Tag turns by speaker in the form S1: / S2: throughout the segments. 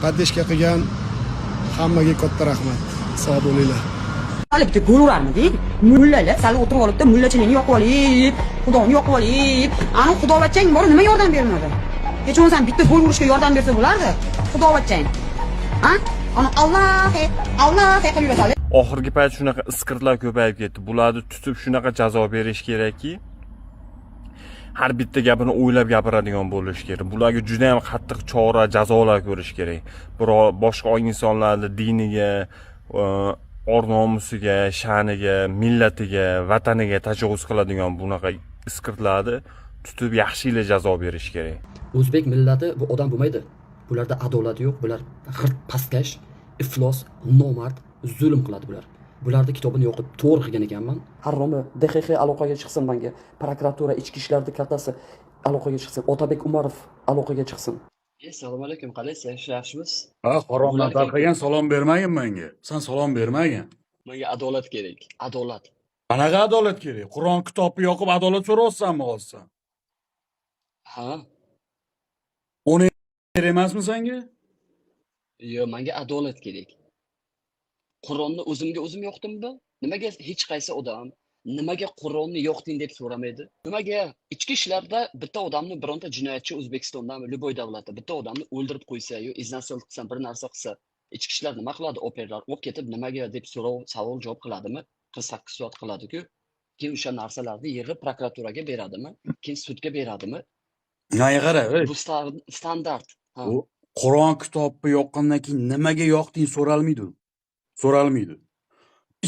S1: Поддержка qilgan hammaga katta rahmat. Sog' bo'linglar.
S2: Hali bitta gol urarmidik. Mullalar sal o'tirib olibdi, mullachilikni yoqib olib, xudoni yoqib olib. Ani xudovachchang bor, nima yordam bermadi? Hech bo'lmasam bitta gol urishga yordam bersa bo'lardi. Xudovachchang. Ha? Ana Alloh, Alloh qilib yurasan.
S3: Oxirgi payt shunaqa isqirtlar ko'payib ketdi. Bularni tutib shunaqa jazo berish kerakki, har bitta gapini o'ylab gapiradigan bo'lishi kerak. Bularga juda ham qattiq chora, jazolar ko'rish kerak. Biror boshqa insonlarni diniga, or nomusiga, sha'niga, millatiga, vataniga tajovuz qiladigan bunaqa isqirtlarni tutib yaxshiyla jazo berish kerak.
S4: O'zbek millati bu odam bo'lmaydi. Bularda adolat yo'q, bular g'irt pastkash, iflos, nomard, zulm qiladi bular. Bularni kitobini yoqib to'g'ri qilgan ekanman. Harromi DXX aloqaga chiqsin menga. Prokuratura, ichki ishlarni kattasi aloqaga chiqsin. Otabek Umarov aloqaga chiqsin.
S5: Assalomu alaykum, qalaysiz? Yaxshi, yaxshimisiz?
S6: Ha, haromdan
S5: Bo'lar
S6: tarqagan, salom bermagin menga. San salom bermagin.
S5: Menga adolat kerak. Adolat.
S6: Qanaqa adolat kerak? Qur'on kitobni yoqib adolat so'rayapsanmi hozir san?
S5: Ha?
S6: Uni kerak emasmi senga?
S5: Yo'q, menga adolat kerak. Qur'onni o'zimga o'zim yoqdimmi? Nimaga hech qaysi odam nimaga Qur'onni yoqding deb so'ramaydi? Nimaga ichki ishlarda bitta odamni, bironta jinoyatchi O'zbekistondami, любой davlatda bitta odamni o'ldirib qo'ysa yo изнасиловать qilsa, bir narsa qilsa, ichki ishlar nima qiladi? Опер lar olib ketib nimaga deb so'rov, savol javob qiladimi? 48 soat qiladi-ku. Keyin o'sha narsalarni yig'ib prokuraturaga beradimi? Keyin sudga beradimi?
S6: Menga qara, ey.
S5: Bu standart. Ha.
S6: U Qur'on kitobni yoqqandan keyin nimaga yoqding so'ralmaydi u. So'ralmaydi.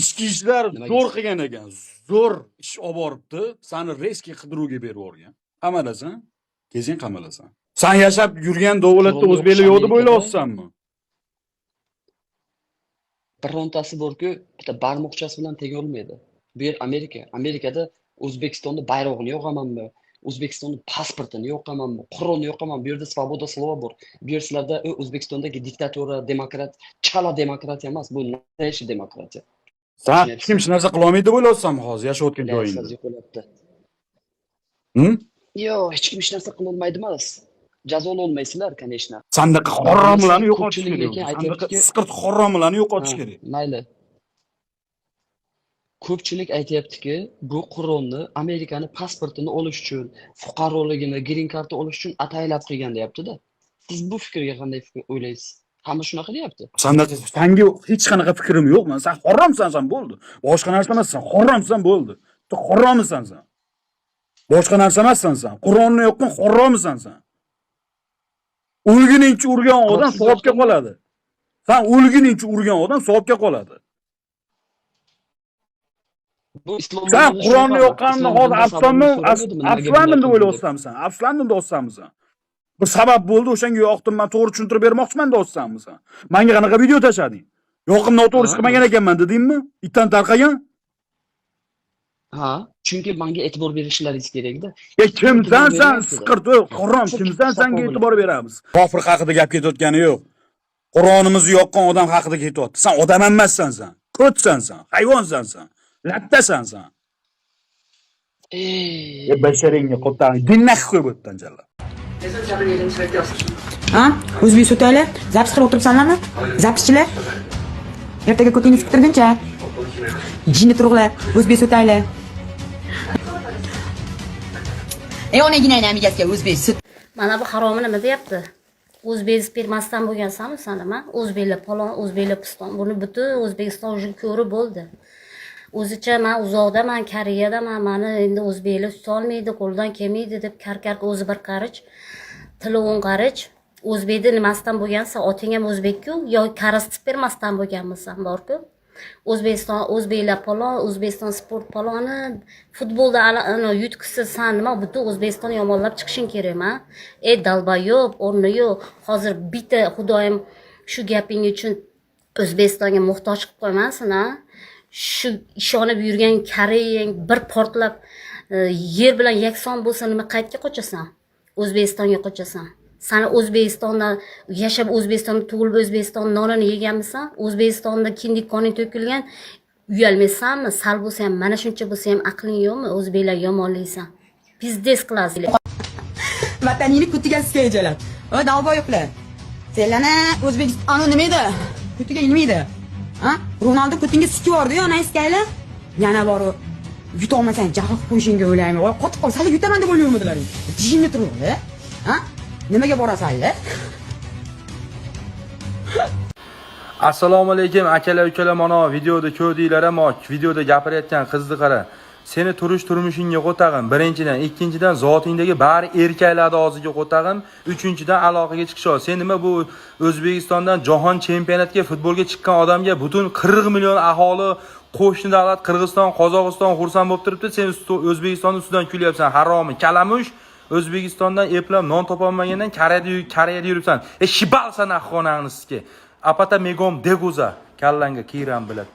S6: Ichki ishlar
S5: Nimaga?
S6: zo'r qilgan ekan. Zo'r ish olib boribdi. Sani резкий qidiruvga berib yuborgan. Qamalasan, kelsang qamalasan. San yashab yurgan davlatda
S5: Qur'onni
S6: o'zbeklar
S5: o'qish
S6: yo'q deb
S5: Amerikada
S6: o'ylayapsanmi?
S5: Birontasi borku, bitta barmoqchasi bilan tegolmaydi. Bu yer Amerika. Amerikada O'zbekistonni bayrog'ini yoqamanmi? O'zbekistonni pasportini yoqamanmi? Qur'onni yoqaman. Bu yerda свобода слова bor. Bu yer sizlarda O'zbekistondagi diktatura, demokrat, chala demokratiya emas, bu настоящий demokratiya.
S6: San hech kim hech narsa qilolmaydi deb o'ylayapsanmi hozir yashayotgan joyingda?
S5: Siz yo'qolyapti.
S6: Hm?
S5: Yo'q, hech kim hech narsa qilolmaydi emas. Jazololmaysizlar, конечно.
S6: Sandaqa haromlarni yo'qotish
S5: Ko'pchilik
S6: kerak.
S5: lekin
S6: Sandaqa
S5: aytyaptiki,
S6: isqirt haromlarni yo'qotish
S5: ha,
S6: kerak.
S5: Mayli. Ko'pchilik aytyaptiki, bu Qur'onni Amerikani pasportini olish uchun, fuqaroligini, green card olish uchun ataylab qilgan deyapti-da. Siz bu fikrga qanday fikr o'ylaysiz? Hamma shunaqa deyapti.
S6: Sandaqa sanga hech qanaqa fikrim yo'q. Man sen haromsan, san bo'ldi. Boshqa narsa emassan, haromsan bo'ldi. Sen haromisan san. Boshqa narsa emassan san. Qur'onni yoqqan haromisan san. O'lguningcha urgan odam
S5: Siz
S6: savobga
S5: yoqdingmi?
S6: qoladi. San o'lguningcha urgan odam savobga qoladi.
S5: Bu islom
S6: Sen
S5: dinida
S6: Qur'onni
S5: shunaqami?
S6: yoqqanini
S5: Islom
S6: hozir
S5: dinida
S6: afsuslanman,
S5: sababini so'ramadimi nimaga
S6: afsuslandim
S5: bunday
S6: deb
S5: qilding deb?
S6: o'ylayapsanmi sen? Afsuslandim deyapsanmi sen? Bir sabab bo'ldi, o'shanga yoqdim, man to'g'ri tushuntirib bermoqchiman deyapsanmi sen? Menga qanaqa video tashlading? Yoqim noto'g'ri
S5: Ha.
S6: chiqmagan ekanman dedingmi? Itdan tarqagan?
S5: Ha, chunki menga e'tibor berishlaringiz kerakda.
S6: E kimsan
S5: E'tibor
S6: sen
S5: beryapti-da.
S6: isqirt, ey harom, kimsan senga e'tibor beramiz? Kofir haqida gap ketayotgani yo'q. Qur'onimizni yoqqan odam haqida ketyapti. Sen odam emassan sen. Ko'tsan sen, hayvonsan sen. Lattasan sen.
S5: Ey,
S6: E basharingga qo'tdan dinni qo'yib o'tdan jalla.
S2: Ha? O'zbek so'taylar, запись qilib o'tiribsanlarmi? Запись chilar. Ertaga ko'tingni siktirguncha. Jinni turug'lar, o'zbek so'taylar. Ey onagina amigasiga o'zbek sut.
S7: Mana bu haromi nima deyapti? O'zbek spermasidan bo'lgansanmi san nima? O'zbeklar palon, o'zbeklar piston. Buni butun O'zbekiston уже ko'rib bo'ldi. O'zicha man uzoqdaman, Koreyadaman, mani endi o'zbeklar tutolmaydi, qo'ldan kelmaydi deb kar-kar o'zi bir qarich, tili o'n qarich. O'zbekni nimasidan bo'lgansan? Oting ham o'zbek-ku, yo koreys spermasidan bo'lganmisan bor-ku. O'zbekiston, o'zbeklar palon, O'zbekiston sport paloni, futbolda yutqizsa san nima butun O'zbekistonni yomonlab chiqishing kerakmi? Ey долбоёб, o'rni yo'q. Hozir bitta Xudoyim shu gaping uchun O'zbekistonga muhtoj qilib qo'ymasin, a? Shu ishonib yurgan Koreyang bir portlab yer bilan yakson bo'lsa nima qayerga qochasan? O'zbekistonga qochasan. Sani O'zbekistonda yashab, O'zbekistonda tug'ilib, O'zbekiston nonini yeganmisan? O'zbekistonda kindik qoning to'kilgan, uyalmaysanmi? Sal bo'lsa ham, mana shuncha bo'lsa ham aqling yo'qmi? O'zbeklar yomonlaysan. Пиздец qilasiz.
S2: Vataningni kutiga sizga ejalar. O долбоёб lar. Senlarni O'zbekiston nima edi? Ko'tiga ilmaydi. Ha? Ronaldo ko'tingga sikib yubordi-yu, onangizga. Yana borib yutolmasang jahl qilib qo'yishingga o'ylayman. Voy, qotib qol, sali yutaman deb o'ylayvermadilaring. Tishingni turibdi. Ha? Nimaga borasanlar?
S8: Assalomu alaykum akalar, ukalar, mana videoda ko'rdinglar, ammo videoda gapirayotgan qizni qara. Seni turish turmushingga qo'tag'im, birinchidan, ikkinchidan zotingdagi bari erkaklarni og'ziga qo'tag'im, uchinchidan aloqaga chiqish. Sen nima bu O'zbekistondan jahon chempionatiga futbolga chiqqan odamga butun 40 million aholi, qo'shni davlat Qirg'iziston, Qozog'iston xursand bo'lib turibdi, sen O'zbekistonni ustidan kulyapsan, haromi, kalamush. O'zbekistondan eplab non topolmagandan Koreyada yuribsan. E shibalsan xonangni sizga. Apata megom deguza kallangga kiyram biladi.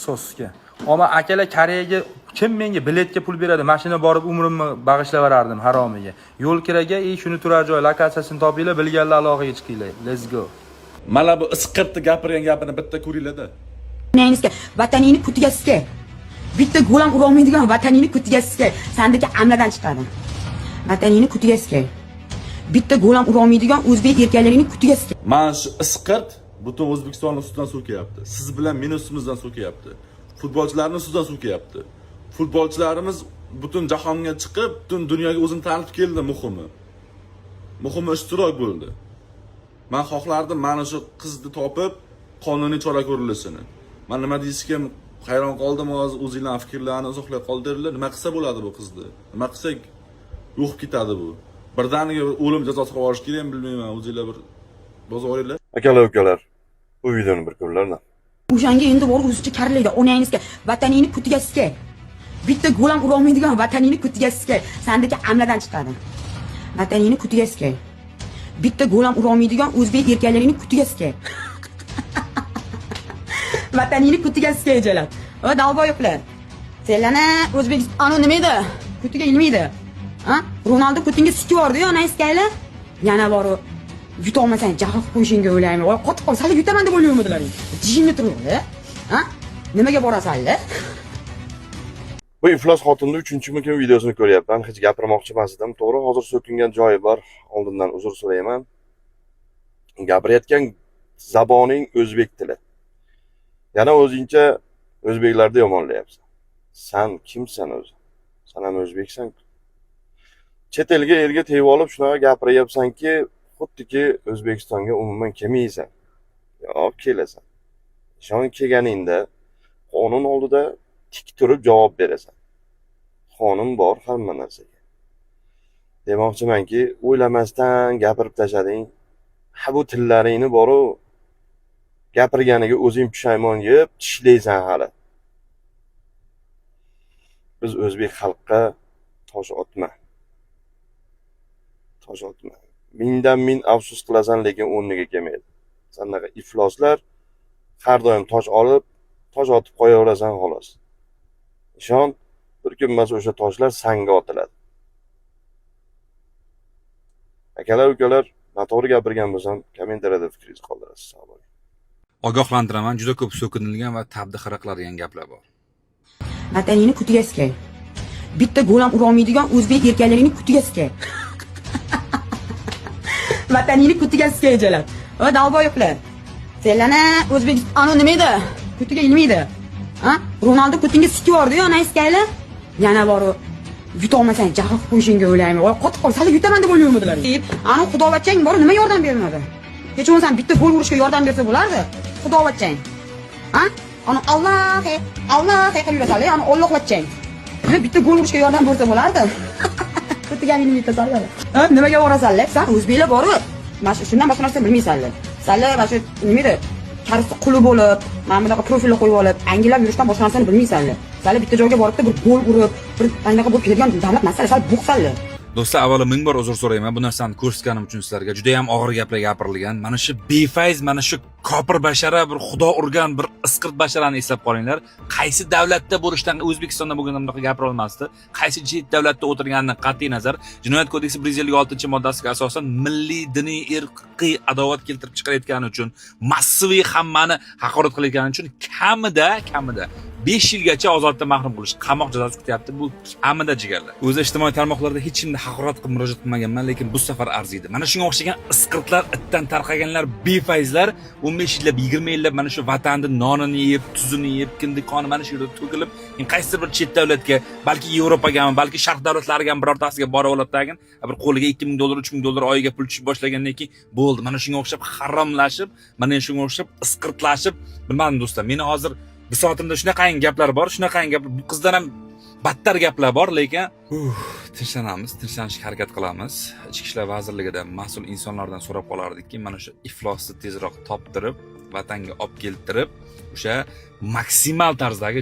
S8: Soska. Ammo akalar, Koreyaga kim menga biletga pul beradi? Mashina borib umrimni bag'ishlab berardim haromiga. Yo'l kiraga и shuni turar joy lokatsiyasini topinglar, bilganlar aloqaga chiqinglar. Let's go.
S9: Mana bu isqirtni gapirgan gapini bitta ko'ringlar-da.
S2: Onangizga vataningni kutiga sikay. Bitta gol ham urolmaydigan vataningni kutiga sikay. Sandagi amladan chiqadi. Vataningni kutiga sikay. Bitta gol ham urolmaydigan o'zbek erkaklaringni kutiga sikay.
S9: Mana shu isqirt butun O'zbekistonni ustidan so'kayapti. Siz bilan meni ustimizdan so'kayapti. Futbolchilarni ustidan so'kayapti. Futbolchilarimiz butun jahonga chiqib, butun dunyoga o'zini tanitib keldi muhimi. Muhimi ishtirok bo'ldi. Men xohlardim mana shu qizni topib, qonuniy chora ko'rilishini. Men nima deyishga hayron qoldim hozir, o'zinglar fikrlarini izohlab qoldiringlar. Nima qilsa bo'ladi bu qizni? Nima qilsak yo'q ketadi bu? Birdaniga bir o'lim jazosi qilib yuborish kerakmi, bilmayman. O'zinglar bir bosib olinglar.
S10: Akalar, ukalar, bu videoni bir ko'ringlar.
S2: O'shanga endi borib o'zicha karlaydi. Onangizga vataningni kutiga sikay. Bitta gol ham urolmaydigan vataningni kutiga sikay. Sandagi amladan chiqadi. Vataningni kutiga sikay. Bitta gol ham urolmaydigan o'zbek erkaklaringni kutiga sikay. Vataningni kutiga sikay jalab. O долбоёб lar. Senlarni O'zbekiston nima edi? Kutiga ilmaydi. Ha? Ronaldo ko'tingga sikib yubordi-yu, onangizga. Yana borib yutolmasang jahl qilib qo'yishingga o'ylayman. Voy, qotib qol, sali yutaman deb o'ylayvermadilaring. Tishingni turibdi. Ha? Nimaga borasanlar?
S10: Bu iflos xotinni 3-chimikin videosini ko'ryapman. Hech gapirmoqchi emas edim. To'g'ri, hozir so'kingan joyi bor. Oldindan uzr so'rayman. Gapirayotgan zaboning o'zbek tili. Yana o'zingcha o'zbeklarni yomonlayapsan. San kimsan o'zi? San ham o'zbeksan. Chet elga erga tegib olib shunaqa gapiryapsanki, xuddiki O'zbekistonga umuman kelmaysan. Yo'q, kelasan. Ishon, kelganingda qonun oldida tik turib javob berasan. Qonun bor hamma narsaga. Demoqchimanki, o'ylamasdan gapirib tashlading. Ha, bu tillaringni boru gapirganiga o'zing pushaymon yeb tishlaysan hali. Biz o'zbek xalqqa tosh otma. Tosh otma. Mingdan ming afsus qilasan, lekin o'rniga kelmaydi. Sanaqa ifloslar har doim tosh olib, tosh otib qo'yaverasan xolos. Ishon, bir kun emas o'sha toshlar sanga otiladi. Akalar, ukalar, noto'g'ri gapirgan bo'lsam, kommentariyada fikringizni qoldirasiz. Sog' bo'ling.
S11: Ogohlantiraman, juda ko'p so'kinilgan va tabdi xira qiladigan gaplar bor.
S2: Vataningni kutiga sikay. Bitta gol ham urolmaydigan o'zbek erkaklaringni kutiga sikay. Vataningni kutiga sikay jalab. O долбоёб lar. Senlarni O'zbekiston nima edi? Kutiga ilmaydi. Ha? Ronaldo ko'tingga sikib yubordi-yu, onangizga. Yana borib yutolmasang jahl qilib qo'yishingga o'ylayman. Voy, qotib qol, sali yutaman deb o'ylayvermadilaring. Ani xudovachang bor, nima yordam bermadi? Hech bo'lmasam bitta gol urishga yordam bersa bo'lardi. Xudovachang. Ha? Ani Alloh, Alloh qilib yurasanlar, ani Allohvachang. Nima bitta gol urishga yordam bersa bo'lardi. Ko'tiga minib. Ha, nimaga borasanlar? San o'zbeklar borib, mana shu shundan boshqa narsa bilmaysanlar. Sanlar mana shu nima edi? Karisi quli bo'lib, mana bunaqa profilni qo'yib olib, angillab yurishdan boshqa narsani bilmaysanlar. Sanlar bitta joyga boribdi, bir gol urib, bir anaqa bo'lib ketadigan davlat masala, sal bo'qsanlar.
S11: Do'stlar, avvalo ming bor uzr so'rayman bu narsani ko'rsatganim uchun sizlarga. Juda ham og'ir gaplar gapirilgan. Mana shu befayz, mana shu kofir bashara, bir xudo urgan bir isqirt basharani eslab qolinglar. Qaysi davlatda bo'lishdan, O'zbekistonda bo'lganda bunaqa gapira olmasdi. Qaysi chet davlatda o'tirganidan qat'iy nazar, Jinoyat kodeksi 156-moddasiga asosan milliy, diniy, irqiy adovat keltirib chiqarayotgani uchun, massaviy hammani haqorat qilayotgani uchun kamida 5 yilgacha ozodlikdan mahrum qilish, qamoq jazosi kutyapti. Bu kamida jigarlar. O'zi ijtimoiy tarmoqlarda hech kimni haqorat qilib murojaat qilmaganman, lekin bu safar arziydi. Mana shunga o'xshagan isqirtlar, itdan tarqaganlar, befayzlar 15 yillab, 20 yillab mana shu vatanni nonini yeb, tuzini yeb, kindik qoni mana shu yerda to'kilib, qaysidir bir chet davlatga, balki Yevropagami, balki Sharq davlatlarigami birortasiga borib oladi, bir qo'liga $2000, $3000 oyiga pul tushib boshlagandan keyin bo'ldi. Mana shunga o'xshab haromlashib, mana shunga o'xshab isqirtlashib, bilmadim do'stlar, meni hozir bisotimda shunaqangi gaplar bor, shunaqangi gaplar, bu qizdan ham battar gaplar bor, lekin tinchlanamiz, tinchlanishga harakat qilamiz. Ichki ishlar vazirligidan mas'ul insonlardan so'rab qolardikki, mana shu iflosni tezroq toptirib, vatanga olib keltirib, o'sha maksimal tarzdagi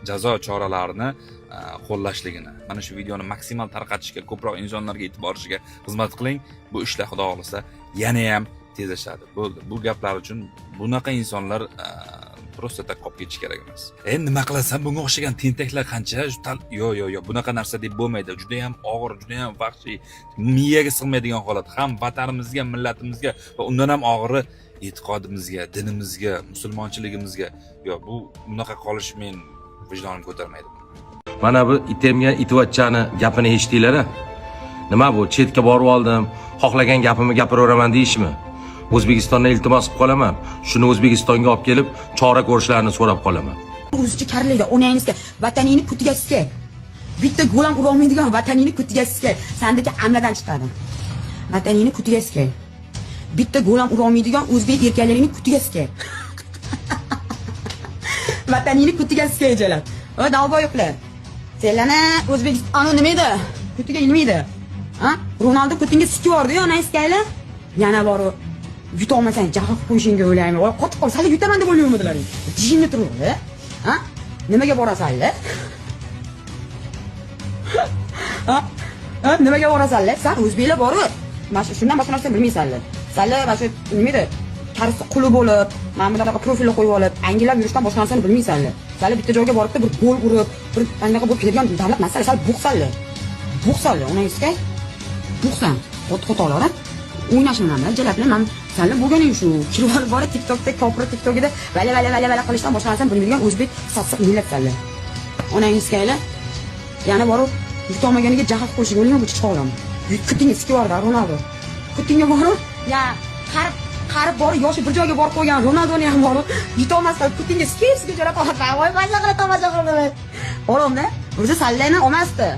S11: jazo choralarini qo'llashligini. Mana shu videoni maksimal tarqatishga, ko'proq insonlarga yetib borishiga xizmat qiling. Bu ishlar Xudo xohlasa yana ham tezlashadi. Bo'ldi. Bu gaplar uchun bunaqa insonlar просто tak qolib ketish kerak emas. Nima qilasan? Bunga o'xshagan tentaklar qancha? Yo, yo, yo, bunaqa narsa deb bo'lmaydi. Juda ham og'ir, juda ham vahshiy, miyaga sig'maydigan holat. Ham vatanimizga, millatimizga va undan ham og'iri e'tiqodimizga, dinimizga, musulmonchiligimizga. Yo, bu bunaqa qolish men vijdonim ko'tarmaydi.
S12: Mana bu itemgan itvachchani gapini eshitdinglar-a? Nima bu? Chetga borib oldim, xohlagan gapimni gapiraveraman deyishmi? O'zbekistondan iltimos qilib qolaman. Shuni O'zbekistonga olib kelib, chora ko'rishlarini so'rab qolaman.
S2: O'zicha karlaydi, onangizga, vataningni kutiga sikay. Bitta gol ham ura olmaydigan vataningni kutiga sikay. Sandagi amladan chiqadi. Vataningni kutiga sikay. Bitta gol ham ura olmaydigan o'zbek erkaklaringni kutiga sikay. Vataningni kutiga sikay jalab. O dalboyoqlar. Senlarni O'zbekiston nima edi? Kutiga ilmaydi. Ha? Ronaldo kutinga sikib yubordi-yu, onang sikaylar. Yana borib yutolmasang jahl qilib qo'yishingga o'ylayman. Voy, qotib qol, sal yutaman deb o'ylayvermadilaring. Tishingni turib, ha? Nimaga borasanlar? Ha? Ha, nimaga borasanlar? San o'zbeklar borib, mana shu shundan boshqa narsa bilmaysanlar. Sanlar mana shu nima edi? Karisi quli bo'lib, mana bunaqa profilni qo'yib olib, angillab yurishdan boshqa narsani bilmaysanlar. Sanlar bitta joyga borib-da bir gol urib, bir anaqa bo'lib ketadigan davlat masala, sal bo'qsanlar. Bo'qsanlar, onangizga. Bo'qsan, qot-qotolar, o'ynashni bilan jalablar, man sanlar bo'lganing shu kirib olib borib TikTokda, kopri TikTokida vala vala vala vala qilishdan boshqa narsani bilmaydigan o'zbek sassiq millatsanlar. Onangizga yana borib yutolmaganiga jahl qo'yishga o'ylayman, bu chichqoqlarni. Kutinga sikib yubordi Ronaldo. Kutinga borib, ya qarib borib yoshi bir joyga borib qo'ygan Ronaldoni ham borib yutolmasdan kutinga sikib jo'rab oladi. Voy mazza qilib tomosha qildim. O'g'limda o'zi sallayni olmasdi.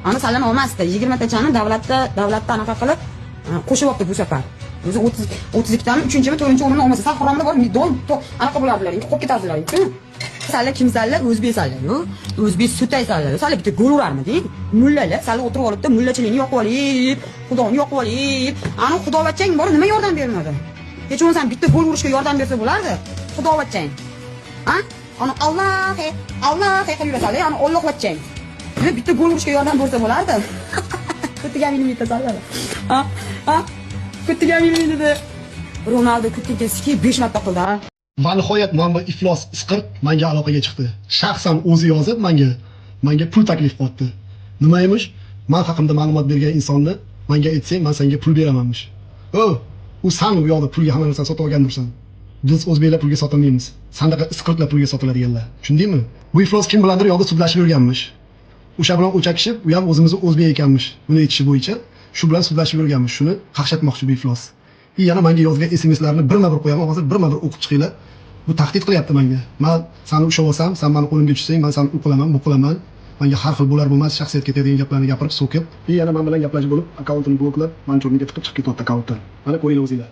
S2: Ana sallani olmasdi. 20 tachani davlatda anaqa qilib qo'shib olibdi bu safar. O'zi 32 tani 3-chimi 4-chi o'rinni olmasa, sal haromda borib don anaqa bo'lardilar, qolib ketardilar. Salla kim salla? O'zbek salla-yu. O'zbek sutay salla. Salla bitta gol urarmidi? Mullalar salla o'tirib olibdi, mullachilikni yoqib olib, xudoni yoqib olib. Ana xudovachchang bor, nima yordam bermadi? Hech bo'lmasam bitta gol urishga yordam bersa bo'lardi. Xudovachchang. Ha? Ana Alloh, Alloh qilib yurasanlar, ana Allohvachchang. Nima bitta gol urishga yordam bersa bo'lardi? Kutiga minmaydi sallalar. Ha? Ha? Kutiga minmaydi dedi. Ronaldo kutiga sikib 5 marta qildi, ha?
S1: Va nihoyat mana bu iflos isqirt menga aloqaga chiqdi. Shaxsan o'zi yozib menga pul taklif qildi. Nima emish? Men haqimda ma'lumot bergan insonni menga aytsang, men senga pul beramanmish. O, u san u yoqda pulga hamma narsani sotib olgandirsan. Biz o'zbeklar pulga sotilmaymiz. Sandaqa isqirtlar pulga sotiladiganlar. Tushundingmi? Bu iflos kim bilandir yoqda sudlashib yurganmish. O'sha bilan o'chakishib, u ham o'zimizni o'zbek ekanmish. Buni aytishi bo'yicha shu bilan sudlashib yurganmish. Shuni qaqshatmoqchi bu iflos. Yana menga yozgan SMSlarni birma-bir qo'yaman, hozir birma-bir o'qib chiqinglar. Bu tahdid qilyapti menga. Men seni ushlab olsam, sen meni qo'limga tushsang, men seni u qilaman, bu qilaman. Menga har xil bo'lar bo'lmas shaxsiyatga tegadigan gaplarni gapirib, so'kib, yana men bilan gaplashib bo'lib, akkauntini bloklab, meni cho'rniga tiqib chiqib ketyapti akkauntdan. Mana ko'ringlar o'zinglar.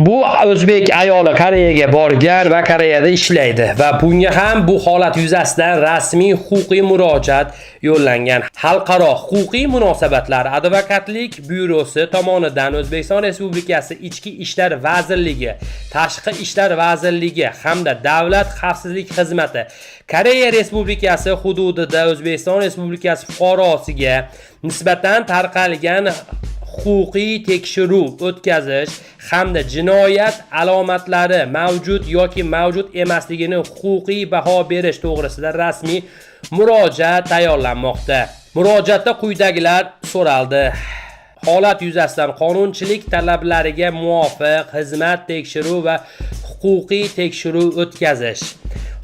S13: Bu o'zbek ayoli Koreyaga borgan va Koreyada ishlaydi va bunga ham bu holat yuzasidan rasmiy huquqiy murojaat yo'llangan. Xalqaro huquqiy munosabatlar advokatlik byurosi tomonidan O'zbekiston Respublikasi Ichki ishlar vazirligi, Tashqi ishlar vazirligi hamda Davlat xavfsizlik xizmati Koreya Respublikasi hududida O'zbekiston Respublikasi fuqarosiga nisbatan tarqalgan huquqiy tekshiruv o'tkazish hamda jinoyat alomatlari mavjud yoki mavjud emasligini huquqiy baho berish to'g'risida rasmiy murojaat tayyorlanmoqda. Murojaatda quyidagilar so'raldi: holat yuzasidan qonunchilik talablariga muvofiq xizmat tekshiruv va huquqiy tekshiruv o'tkazish,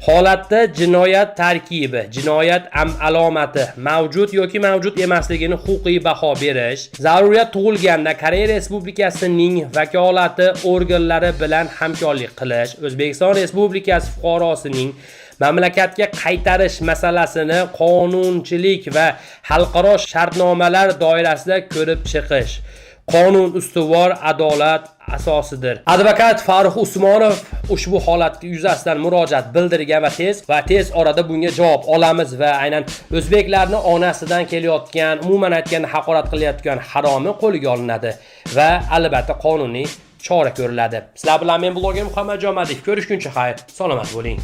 S13: holatda jinoyat tarkibi, jinoyat alomati mavjud yoki mavjud emasligini huquqiy baho berish, zaruriyat tug'ilganda Koreya Respublikasining vakolati organlari bilan hamkorlik qilish, O'zbekiston Respublikasi fuqarosining mamlakatga qaytarish masalasini qonunchilik va xalqaro shartnomalar doirasida ko'rib chiqish. Qonun ustuvor adolat asosidir. Advokat Farruh Usmonov ushbu holat yuzasidan murojaat bildirgan va tez orada bunga javob olamiz va aynan o'zbeklarni onasidan kelayotgan, umuman aytganda haqorat qilayotgan haromi qo'lga olinadi va albatta qonuniy chora ko'riladi. Sizlar bilan men, bloger Muhammad Jomadiyev. Ko'rishguncha xayr, salomat bo'ling.